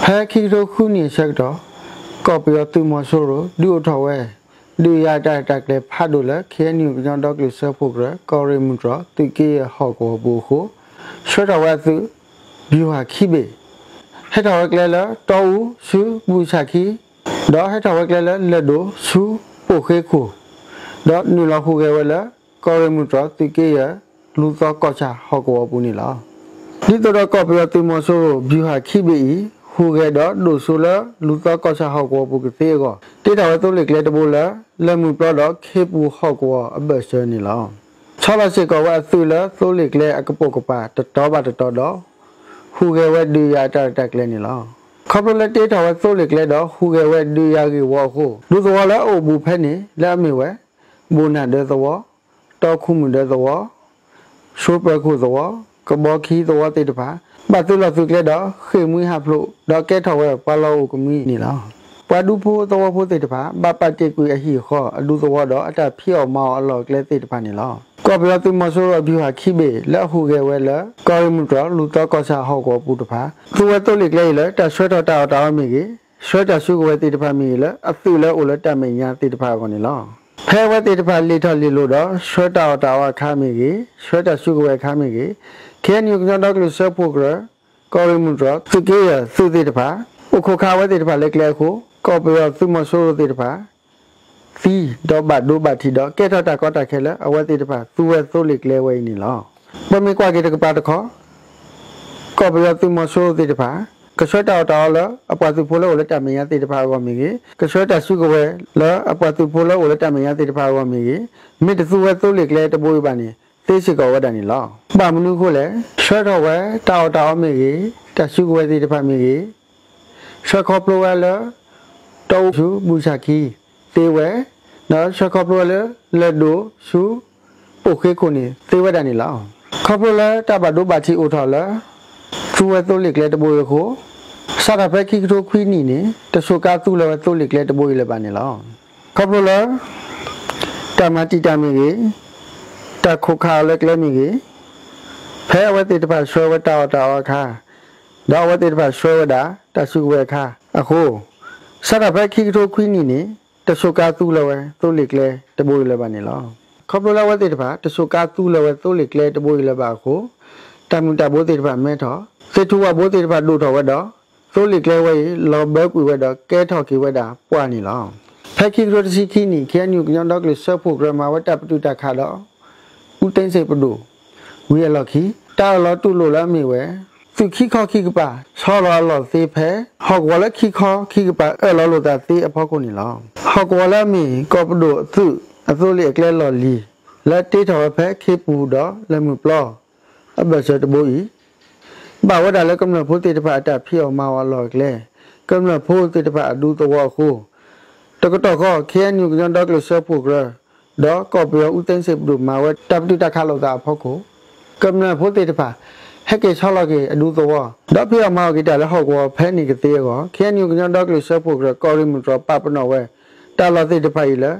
ဖဲခံကထိဃုနံၣ်အဆၢကတီၢ် ကီၢ်ပယီၤသုးမီၤစိရိၤ ဒုးအိၣ်ထီၣ်ဝဲ ဒုးယၤအတၢ်ရဲၣ်တၢ်ကျဲၤဖးဒိၣ်လၢ ခ့ၣ်အဲၣ်ယူၣ် ကညီဒီကလုာ်စၢဖှိၣ်ကရၢ ကီၢ်ရ့ၣ်မုၢ်တြီၢ် သုးက့ယဲၢ်ဟီၣ်ကဝီၤပူၤအဃိ ဆှၢထီၣ်ဝဲအသုး ဗျူဟာခံဘ့ၣ် ဟဲထီၣ်ဝဲကျဲလၢ တီအူဆူဘူၣ်ဆၣ်ခံ ဒီးဟဲထီၣ်ဝဲကျဲလၢ လဲၢ်ဒိၣ်ဆူပိၣ်ဃ့ခိၣ် ဒီးနုာ်လီၤဟူးဂဲၤဝဲလၢ ကီၢ်ရ့ၣ်မုၢ်တြီၢ် သုးက့ယဲၢ် လူၤသီကီၢ်ဆၣ်ဟီၣ်ကဝီၤပူၤန့ၣ်လီၤ. ဒ်သိးဒီးကီၢ်ပယီၤသုးမီၤစိရိၤ ဗျူဟာခံဘ့ၣ်အံၤ ဟူးဂဲၤဒီးဒိၣ်စိလၢ လူၤသီကီၢ်ဆၣ်ဟီၣ်ကဝီၤပူၤကသ့အဂီၢ် တ့ထီၣ်ဝဲသိလ့ၣ်ကျဲတဘိလၢ လဲၢ်မုၢ်ပျီဒီးခ့ပူၤဟီၣ်ကဝီၤအဘၢၣ်စၢၤန့ၣ်လီၤ. ဆီလီၤစ့ၢ်ကီးဝဲအသုးလၢသိလ့ၣ်ကျဲအကပိာ်ကပၤတတီၤဘၣ်တတီၤဒီး ဟူးဂဲၤဝဲဒုးယၤအတၢ်ရဲၣ်တၢ်ကျဲၤန့ၣ်လီၤ. ခီဖျိလၢတ့ထီၣ်ဝဲသိလ့ၣ်ကျဲဒီးဟူးဂဲၤဝဲဒုးယၤဂ့ၢ်ဝီအဃိ ဒူသဝီလၢအအိၣ်ဘူးဖဲန့ၣ် လၢအမ့ၢ်ဝဲ ဘိၣ်နၢ်ဒၢသဝီ, တီခူမုၣ်ဒၢသဝီ, ဆိပၢၤခိၣ်သဝီ, ကဘီခံသဝီသ့ၣ်တဖၣ် ဘၣ်သုးလီၤသုးကျဲဒီး ဃ့ၢ်မှံဟးဖျိး ဒီးကဲထီၣ်ဝဲပှၤလီၢ်အိၣ်ကမှံန့ၣ်လီၤ. ပှၤဒူဖိသဝီဖိသ့ၣ်တဖၣ် ဘၣ်ပာ်တ့ၢ်ကွံာ်အဟံၣ်အဃီ အဒူသဝီဒီးအတၢ်ဖံးအီၣ်မၤအီၣ်အလီၢ်အကျဲသ့ၣ်တဖၣ်န့ၣ်လီၤ. ကီၢ်ပယီၤသုးမီၤစိရိၤအဗျူဟာခံဘ့ၣ် လၢအဟူးဂဲၤဝဲလၢ ကီၢ်ရ့ၣ်မုၢ်တြီၢ် လူၤသီကီၢ်ဆၣ်ဟီၣ်ကဝီၤပူၤတဖၣ် သူဝဲသိလ့ၣ်ကျဲအံၤလၢ တၢ်ဆှၢထီၣ်တၢ်အီၣ်တၢ်အီမ့ၢ်ဂ့ၤ, ဆှၢတၢ်စုကဝဲၤသ့ၣ်တဖၣ်မ့ၢ်ဂ့ၤလၢ အသုးလၢအိၣ်လၢတၢ်မဲာ်ညါသ့ၣ်တဖၣ်အဂီၢ်န့ၣ်လီၤ. ဖဲအဝဲသ့ၣ်တဖၣ်လ့ၢ်ထီၣ်လ့ၢ်လီၤဒီး ဆှၢတၢ်အီၣ်တၢ်အီအခါမ့ၢ်ဂ့ၤ, ဆှၢတၢ်စုကဝဲၤအခါမ့ၢ်ဂ့ၤ, ခ့ၣ်အဲၣ်ယူၣ် ကညီဒီကလုာ်စၢဖှိၣ်ကရၢ ကီၢ်ရ့ၣ်မုၢ်တြီၢ် သုးက့ယဲၢ်သုးသ့ၣ်တဖၣ် အိၣ်ခိးခးအဝဲသ့ၣ်တဖၣ်လၢကျဲအဃိ ကီၢ်ပယီၤသုးမီၤစိရိၤသ့ၣ်တဖၣ် သံဒီးဘၣ်ဒိဘၣ်ထံးဒီး ကဲထီၣ်တၢ်ကီတၢ်ခဲလၢ အဝဲသ့ၣ်တဖၣ်သူဝဲသိလ့ၣ်ကျဲဝဲအံၤန့ၣ်လီၤ. ပမ့ၢ်ကွၢ်က့ၤတကပၤတခီ ကီၢ်ပယီၤသုးမီၤစိရိၤသ့ၣ်တဖၣ် ကဆှၢတၢ်အီၣ်တၢ်အီလၢအပှၤသုးဖိလၢအိၣ်လၢတၢ်မဲာ်ညါသ့ၣ်တဖၣ်အဂီၢ်မ့ၢ်ဂ့ၤ, ကဆှၢတၢ်စုကဝဲၤလၢအပှၤသုးဖိလၢအိၣ်လၢတၢ်မဲာ်ညါသ့ၣ်တဖၣ်အဂီၢ်မ့ၢ်ဂ့ၤ, မ့ၢ်တသူဝဲသိလ့ၣ်ကျဲတဘိအံၤဘၣ်န့ၣ် သ့စ့ၢ်ကီးဝဲဒၣ်န့ၣ်လီၤ. ဘၣ်မနုၤအဃိလဲၣ်, ဆှၢထီၣ်ဝဲတၢ်အီၣ်တၢ်အီမ့ၢ်ဂ့ၤ, တၢ်စုကဝဲၤသ့ၣ်တဖၣ်မ့ၢ်ဂ့ၤ, ဆှၢခီဖျိဝဲလၢ တီအူဆူဘူၣ်ဆၣ်ခံ သ့ဝဲ, ဒီးဆှၢခီဖျိဝဲလၢ လဲၢ်ဒိၣ်ဆူ ပိၣ်ဃ့ခိၣ်န့ၣ် သ့ဝဲဒၣ်န့ၣ်လီၤ. ခီဖျိလၢတၢ်ဘၣ်ဒိဘၣ်ထံးအိၣ်ထီၣ်လၢ သူဝဲသိလ့ၣ်ကျဲတဘိအံၤအဃိ စးထီၣ်ဖဲခံကထိခွံနံၣ်န့ၣ် တစိၤကါသူလၢၤဝဲသိလ့ၣ်ကျဲတဘိအံၤလၢၤဘၣ်န့ၣ်လီၤ. ခီဖျိလၢ တၢ်မၤတံာ်တာ်မ့ၢ်ဂ့ၤ, တၢ်ခိးခးအီၤလၢကျဲမ့ၢ်ဂ့ၤ, ဖဲအဝဲသ့ၣ်တဖၣ်ဆှၢဝဲတၢ်အီၣ်တၢ်အီအခါ ဒီးအဝဲသ့ၣ်တဖၣ်ဆှၢဝဲဒၣ် တၢ်စုကဝဲၤအခါအဃိ စးထီၣ်ဖဲခံကထိခွံနံၣ်န့ၣ် တစိၤကါသူလၢၤဝဲသိလ့ၣ်ကျဲတဘိအံၤလၢၤဘၣ်န့ၣ်လီၤ. ခီဖျိလၢအဝဲသ့ၣ်တဖၣ် တစိၤကါသူလၢၤဝဲသိလ့ၣ်ကျဲတဘိအံၤလၢၤဘၣ်အဃိ တၢ်မုၢ်တၢ်ဘိသ့ၣ်တဖၣ်မဲထီၣ်, သ့ၣ်ထူဝၣ်ဘိသ့ၣ်တဖၣ်ဒိၣ်ထီၣ်ဝဲဒီး သိလ့ၣ်ကျဲဝဲအံၤ လီၤဘၢကွံာ်ဝဲဒီးကဲထီၣ်က့ၤဝဲဒၣ်ပှၢ်န့ၣ်လီၤ. ဖဲခံကထိတဆံခံနံၣ် ခ့ၣ်အဲၣ်ယူၣ် ကညီဒီကလုာ်စၢဖှိၣ်ကရၢ မၤဝဲတၢ်ပတုာ်တၢ်ခးဒီး အူသ့စ့ၣ်ပဒိၣ် ဝံၤအလီၢ်ခံ တၢ်အၢၣ်လီၤတူၢ်လိာ်လၢအမ့ၢ်ဝဲ သုးခံခီခံကပၤ ဆီလီၤအလီၢ်သ့ဖဲ ဟီၣ်ကဝီၤလၢခံခီခံကပၤအၢၣ်လီၤလိာ်သးသ့အဖီခိၣ်န့ၣ်လီၤ. ဟီၣ်ကဝီၤလၢအမ့ၢ် ကီၢ်ပဒိၣ်အသုးအသိလ့ၣ်အကျဲလီၢ်လံၤ လၢတ့ထီၣ်ဝဲဖဲခ့ပူၤဒီးလဲၤမုၢ်ပျီ အဘၢၣ်စၢၤတဘိအံၤ ဘၣ်ဝဲဒၣ်လၢကမျၢၢ်ဖိသ့ၣ်တဖၣ်အတၢ်ဖံးအီၣ်မၤအီၣ်အလီၢ်အကျဲ, ကမျၢၢ်ဖိသ့ၣ်တဖၣ်အဒူသဝီအဃိ တကတီၢ်ဃီ ခ့ၣ်အဲၣ်ယူၣ် ကညီဒီကလုာ်စၢဖှိၣ်ကရၢ ဒီးကီၢ်ပယီၤအူသ့စ့ၣ်ပဒိၣ်မၤဝဲတၢ်ပတုာ်တၢ်ခးလိာ်သးအဖီခိၣ် ကမျၢၢ်ဖိသ့ၣ်တဖၣ် ဟဲက့ၤဆီလီၤက့ၤအဒူသဝီ ဒီးဖံးအီၣ်မၤအီၣ်က့ၤတၢ်လၢဟီၣ်ကဝီၤဖဲန့ၣ်ကသ့အဂီၢ် ခ့ၣ်အဲၣ်ယူၣ် ကညီဒီကလုာ်စၢဖှိၣ်ကရၢ ကီၢ်ရ့ၣ်မုၢ်တြီၢ် ပာ်ပနီၣ်ဝဲ တၢ်လီၢ်သ့ၣ်တဖၣ်အံၤလၢ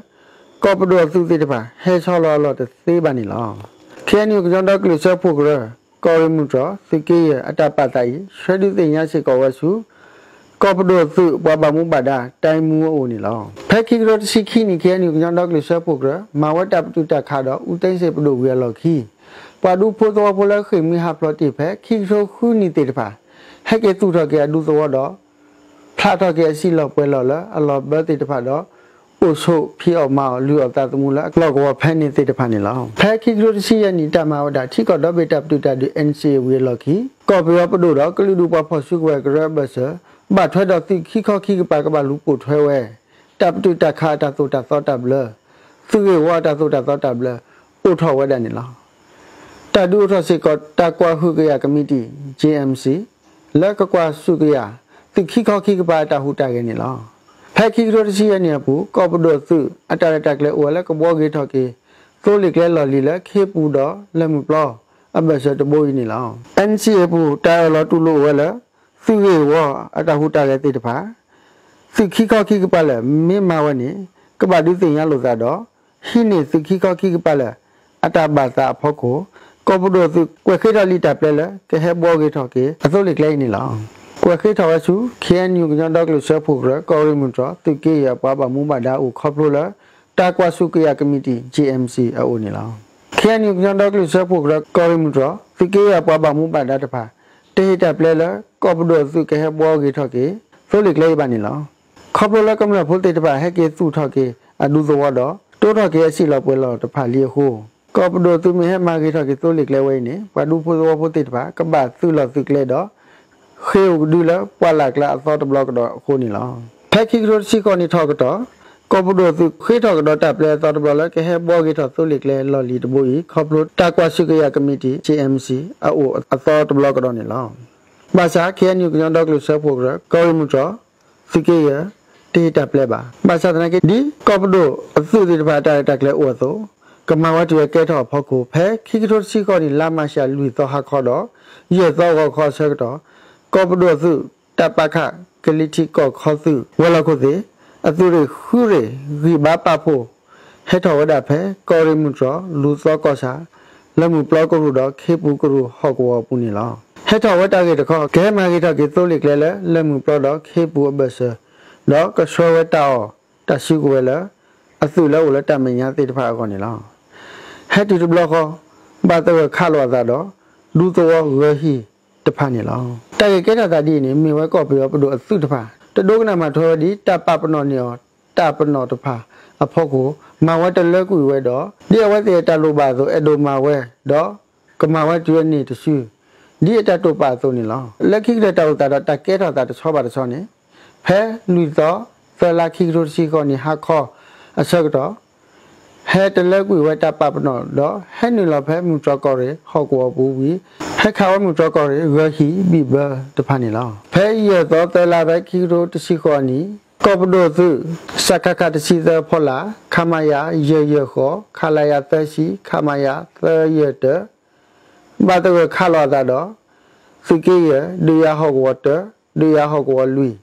ကီၢ်ပဒိၣ်အသုးသ့ၣ်တဖၣ် ဟဲဆီလီၤအလီၢ်တသ့ဘၣ်န့ၣ်လီၤ. ခ့ၣ်အဲၣ်ယူၣ် ကညီဒီကလုာ်စၢဖှိၣ်ကရၢ ကီၢ်ရ့ၣ်မုၢ်တြီၢ် သုးက့ယဲၢ်အတၢ်ပာ်သးအံၤ ဆှၢဒုးသ့ၣ်ညါစ့ၢ်ကီးဝဲဆူ ကီၢ်ပဒိၣ်အသုးပှၤဘၣ်မူဘၣ်ဒါ တၢ်မူအအိၣ်န့ၣ်လီၤ. ဖဲခံကထိတဆံခံနံၣ် ခ့ၣ်အဲၣ်ယူၣ် ကညီဒီကလုာ်စၢဖှိၣ်ကရၢ မၤဝဲတၢ်ပတုာ်တၢ်ခးဒီး အူသ့စ့ၣ်ပဒိၣ်ဝံၤအလီၢ်ခံ ပှၤဒူဖိသဝီဖိလၢဃ့ၢ်မှံဟးဖျိးတ့ၢ်ဖဲ ခံကထိဃုနံၣ်သ့ၣ်တဖၣ် ဟဲက့ၤသူၣ်ထီၣ်က့ၤအဒူသဝီဒီး ဖျးထီၣ်က့ၤအစံာ်လီၢ်ပှဲၤလီၢ်လၢအလီၢ်ဘၢသ့ၣ်တဖၣ်ဒီး အိၣ်ဆိးဖံးအီၣ်မၤအီၣ်လုၢ်အီၣ်သးသမူလၢအလီၢ်ကဝီၤဖဲန့ၣ်သ့ၣ်တဖၣ်န့ၣ်လီၤ. ဖဲခံကထိတဆံယဲၢ်နံၣ် တၢ်မၤဝဲဒၣ် ထံကီၢ်ဒီဘ့ၣ်တၢ်ပတုာ်တၢ်ဒုး NCA ဝံၤအလီၢ်ခံ ကီၢ်ပယီၤပဒိၣ်ဒီးကလုာ်ဒူၣ်ပှၤဖီၣ်စုကဝဲၤကရၢအဘၢၣ်စၢၤ ဘၣ်ထွဲဒီးသုးခံခီခံကပၤကဘၣ်လူၤပိာ်ထွဲဝဲ တၢ်ပတုာ်တၢ်ခးအတၢ်သိၣ်တၢ်သီတၢ်ဘျၢ သုးဂ့ၢ်ဝီအတၢ်သိၣ်တၢ်သီတၢ်ဘျၢ အိၣ်ထီၣ်ဝဲဒၣ်န့ၣ်လီၤ. တၢ်ဒုးအိၣ်ထီၣ်စ့ၢ်ကီးတၢ်ကွၢ်ဟုၣ်ကယာ်ကမံးတံာ် JMC လၢကကွၢ်ဆူၣ်ကယာ် သုးခံခီခံကပၤအတၢ်ဟူးတၢ်ဂဲၤန့ၣ်လီၤ. ဖဲခံကထိတဆံယဲၢ်နံၣ်အပူၤ ကီၢ်ပဒိၣ်အသုးအတၢ်ရဲၣ်တၢ်ကျဲၤအိၣ်ဝဲလၢကဘှီဂ့ၤထီၣ်က့ၤ သိလ့ၣ်ကျဲလီၢ်လံၤလၢခ့ပူၤဒီးလဲၤမုၢ်ပျီ အဘၢၣ်စၢၤတဘိအံၤန့ၣ်လီၤ. NCA အပူၤ တၢ်အၢၣ်လီၤတူၢ်လိာ်အိၣ်ဝဲလၢ သုးဂ့ၢ်ဝီအတၢ်ဟူးတၢ်ဂဲၤသ့ၣ်တဖၣ် သုးခံခီခံကပၤလၢာ် မ့ၢ်မၤဝဲန့ၣ် ကဘၣ်ဒုးသ့ၣ်ညါလိာ်သးဒီး ဟံးန့ၢ်သုးခံခီခံကပၤလၢာ် အတၢ်ဘၣ်သးအဖီခိၣ် ကီၢ်ပဒိၣ်အသုးကွဲးဃ့ထီၣ်လံာ်တၢ်ပျဲလၢ ကဟဲဘှီဂ့ၤထီၣ်က့ၤ အသိလ့ၣ်ကျဲအံၤန့ၣ်လီၤ. ပှၤဃ့ထီၣ်ဝဲဆူ ခ့ၣ်အဲၣ်ယူၣ် ကညီဒီကလုာ်စၢဖှိၣ်ကရၢ ကီၢ်ရ့ၣ်မုၢ်တြီၢ် သုးက့ယဲၢ်အပှၤဘၣ်မူဘၣ်ဒါအအိၣ် ခီဖျိလၢ တၢ်ကွၢ်ဆူၣ်ကယာ်ကမံးတံာ် J M C အအိၣ်န့ၣ်လီၤ. ခ့ၣ်အဲၣ်ယူၣ် ကညီဒီကလုာ်စၢဖှိၣ်ကရၢ ကီၢ်ရ့ၣ်မုၢ်တြီၢ် သုးက့ယဲၢ်အပှၤဘၣ်မူဘၣ်ဒါတဖၣ် တဟ့ၣ်တၢ်ပျဲလၢ ကီၢ်ပဒိၣ်အသုးကဟဲဘှီဂ့ၤထီၣ်က့ၤ သိလ့ၣ်ကျဲအံၤဘၣ်န့ၣ်လီၤ. ခီဖျိလၢကမျၢၢ်ဖိသ့ၣ်တဖၣ်ဟဲက့ၤသူၣ်ထီၣ်က့ၤအဒူသဝီဒီး တိထီၣ်က့ၤအစံာ်လီၤပှဲၤလီၤတဖၣ်လံအဃိ ကီၢ်ပဒိၣ်အသုးမ့ၢ်ဟဲမၤဂ့ၤထီၣ်က့ၤသိလ့ၣ်ကျဲဝဲအံၤန့ၣ် ပှၤဒူဖိသဝီဖိသ့ၣ်တဖၣ် ကဘၣ်သုးလီၢ်သုးကျဲဒီး ဃ့ၢ်အိၣ်ကဒုလၢပှၢ်လၢ်ကျါအသီတဘျီကဒီးအဃိန့ၣ်လီၤ. ဖဲခံကထိတဆံဃိးနံၣ်ထီၣ်ကတီၢ် ကီၢ်ပဒိၣ်အသုးဃ့ထီၣ်ကဒီးတၢ်ပျဲအသီတဘျီလၢ ကဟဲဘှီဂ့ၤထီၣ်သိလ့ၣ်ကျဲလီၢ်လံၤတဘိအံၤ ခီဖျိတၢ်ကွၢ်ဆူၣ်ကယာ်ကမံးတံာ် J M C အအိၣ်အသီတဘျီကဒီးန့ၣ်လီၤ. ဘၣ်ဆၣ် ခ့ၣ်အဲၣ်ယူၣ် ကညီဒီကလုာ်စၢဖှိၣ်ကရၢ ကီၢ်ရ့ၣ်မုၢ်တြီၢ် သုးက့ယဲၢ် တဟ့ၣ်တၢ်ပျဲဘၣ်. ဘၣ်ဆၣ်သနာ်က့ ဒ်ကီၢ်ပဒိၣ်အသုးသ့ၣ်တဖၣ်အတၢ်ရဲၣ်တၢ်ကျဲၤအိၣ်အသိး ကမၤဝဲတုၤအကဲထီၣ်အဖီခိၣ် ဖဲခံကထိတဆံဃိးနံၣ် လါမၢ်ၡး လွံၢ်သီဟါခီဒီး ယဲၢ်သီဂီၤခီအဆၢကတီၢ် ကီၢ်ပဒိၣ်အသုး တၢ်ပာ်ခၣ် ကလံၤထံးကီၢ်ခီသုး ဝဲၤလီၢ်ခိၣ်သ့ၣ် အသုးရ့ၣ်ဃုရ့ၣ် ဂံၢ်ဘါပာ်ဖှိၣ် ဟဲထီၣ်ဝဲဒၣ်ဖဲ ကီၢ်ရ့ၣ်မုၢ်တြီၢ် လူၤသီကီၢ်ဆၣ် လၢၢ်မုၢ်ပျီကရူၢ်ဒီး ခ့ပူၤကရူၢ်ဟီၣ်ကဝီၤအပူၤန့ၣ်လီၤ. ဟဲထီၣ်ဝဲတၢ်ဂ့ၢ်တခီ ကဟဲမၤဂ့ၤထီၣ်က့ၤသိလ့ၣ်ကျဲလၢ လၢၢ်မုၢ်ပျီဒီးခ့ပူၤအဘၢၣ်စၢၤ ဒီးကဆှၢဝဲတၢ်အီၣ်တၢ်စုကဝဲၤလၢ အသုးလၢအိၣ်လၢတၢ်မဲာ်ညါသ့ၣ်တဖၣ်အဂီၢ်န့ၣ်လီၤ. ဟဲတုၤတဘျီဃီ ဘၣ်သဂၢၢ်ခးလိာ်အသးဒီး ဒူသဝီဂၢၤဟံၣ်တဖၣ်န့ၣ်လီၤ. တၢ်ဂ့ၢ်ကဲထီၣ်သးဒ်အံၤန့ၣ် မ့ၢ်ဝဲကီၢ်ပယီၤပဒိၣ်အသုးတဖၣ် တဒိကနၣ်မၤထွဲဝဲဒ်တၢ်ပာ်ပနီၣ်န့ၢ်အီၤ တၢ်ပနီၣ်တဖၣ်အဖီခိၣ် မၤဝဲတလၢကွံာ်ဝဲဒီး ဒ်အဝဲသ့ၣ်အတၢ်လိၣ်ဘၣ်အသိး အဲၣ်ဒိးမၤဝဲဒီး ကမၤဝဲတုၤအန့ၢ်တစု ဒ်အတၢ်တိာ်ပာ်အသိးန့ၣ်လီၤ. လၢခံကတၢၢ်တၢ်အိၣ်သးဒီးတၢ်ကဲထီၣ်သးတဆီဘၣ်တဆီန့ၣ် ဖဲလွံၢ်သီ သၢလါ ခံကထိတဆံဃိးနံၣ်ဟါခီအဆၢကတီၢ် ဟဲတလၢကွံာ်ဝဲတၢ်ပာ်ပနီၣ်ဒီး ဟဲနုာ်လီၤဖဲမုၢ်တြီၢ်ကီၢ်ရ့ၣ်ဟီၣ်ကဝီၤပူၤဝံၤ ဟဲခးဝဲမုၢ်တြီၢ်ကီၢ်ရ့ၣ် ဂၢၤဟံၣ်ဘံၣ်ဘၢတဖၣ်န့ၣ်လီၤ. ဖဲယဲၢ်သီ သၢလါ ဖဲခံကထိတဆံဃိးနံၣ် ကီၢ်ပဒိၣ်အသုး စကခ တဆံသၢဖီလာ် ခမရ ယဲၢ်ယဲၢ်ဃိး ခလရ သၢဆံ ခမရ သၢယဲၢ်တၢ ဘၣ်သဂၢၢ်ခးလိာ်အသးဒီး သုးက့ယဲၢ် ဒုးယၤဟီၣ်ကဝီၤတၢ ဒုးယၤဟီၣ်ကဝီၤလွံၢ်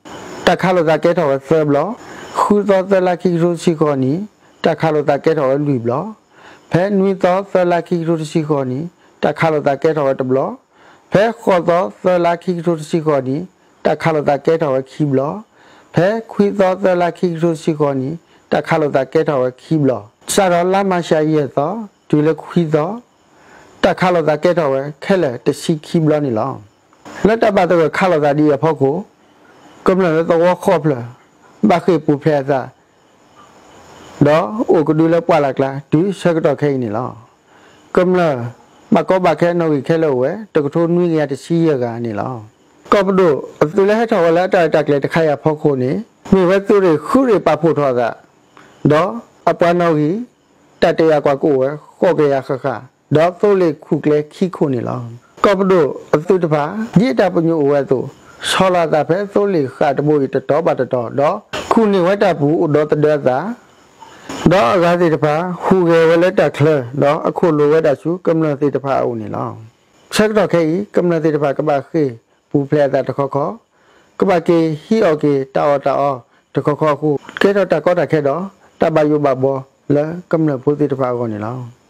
တၢ်ခးလိာ်သးကဲထီၣ်ဝဲသၢဘျီ, ဃုသီ သၢလါ ခံကထိတဆံဃိးနံၣ် တၢ်ခးလိာ်သးကဲထီၣ်ဝဲလွံၢ်ဘျီ, ဖဲနွံသီ သၢလါ ခံကထိတဆံဃိးနံၣ် တၢ်ခးလိာ်သးကဲထီၣ်ဝဲတဘျီ, ဖဲဃိးသီ သၢလါ ခံကထိတဆံဃိးနံၣ် တၢ်ခးလိာ်သးကဲထီၣ်ဝဲခံဘျီ, ဖဲခွံသီ သၢလါ ခံကထိတဆံဃိးနံၣ် တၢ်ခးလိာ်သးကဲထီၣ်ဝဲခံဘျီ, စးထီၣ်လါမၢ်ၡး ယဲၢ်သီ တုၤလၢခွံသီ တၢ်ခးလိာ်သးကဲထီၣ်ဝဲခဲလၢာ်တဆံခံဘျီန့ၣ်လီၤ. လၢတၢ်ဘၣ်သဂၢၢ်ခးလိာ်သးဒ်အံၤအဖီခိၣ် ကမျၢၢ်လၢသဝီဃိးဖျၢၣ် ဘၣ်ဃ့ၢ်ပူၤဖျဲးအသး ဒီးအိၣ်ကဒုလၢပှၢ်လၢ်ကျါ တုၤဆၢကတီၢ်ခဲအံၤန့ၣ်လီၤ. ကမျၢၢ်ဘၣ်ကီဘၣ်ခဲနီၣ်ဂံၢ်ခဲလၢာ်အိၣ်ဝဲ တကထိနွံကယၤတဆံယဲၢ်ဂၤန့ၣ်လီၤ. ကီၢ်ပဒိၣ်အသုးလၢဟဲထီၣ်ဝဲလၢအတၢ်ရဲၣ်တၢ်ကျဲၤတခါအံၤအဖီခိၣ်န့ၣ် မ့ၢ်ဝဲသုးရ့ၣ်ဃုရ့ၣ်ပာ်ဖှိၣ်ထီၣ်အသး ဒီးအပှၤနီၣ်ဂံၢ် တၢ်တယာ်ကွၢ်ကအိၣ်ဝဲ ဃိးကယၤဃၣ်ဃၣ် ဒီးသိလ့ၣ်ခူၣ်ကျဲခံခိၣ်န့ၣ်လီၤ. ကီၢ်ပဒိၣ်အသုးတဖၣ် ဒ်အတၢ်ပညိၣ်အိၣ်ဝဲအသိး ဆီလီၤအသးဖဲသိလ့ၣ်ဃာ်တဘိအံၤတတီၤဘၣ်တတီၤ ဒီးခူၣ်န့ၢ်ဝဲတၢ်ပူၤအိၣ်ဒီသဒၢအသး ဒီးအဂၤသ့ၣ်တဖၣ် ဟူးဂဲၤဝဲလၢတၢ်ချၢ ဒီးအခိၣ်လိာ်ဝဲဒၣ်ဆူကမျၢၢ်သ့ၣ်တဖၣ်အအိၣ်န့ၣ်လီၤ. ဆၢကတီၢ်ခဲအံၤ ကမျၢၢ်သ့ၣ်တဖၣ်ကဘၣ်ဃ့ၢ်ပူၤဖျဲးအသးတခီခီ, ကဘၣ်က့ၤဟံးအီၣ်က့ၤတၢ်အီၣ်တၢ်အီတခီခီအဃိ ကဲထီၣ်တၢ်ကီတၢ်ခဲဒီး တၢ်ဘၣ်ယိၣ်ဘၣ်ဘှီလၢကမျၢၢ်ဖိသ့ၣ်တဖၣ်အဂီၢ်န့ၣ်လီၤ.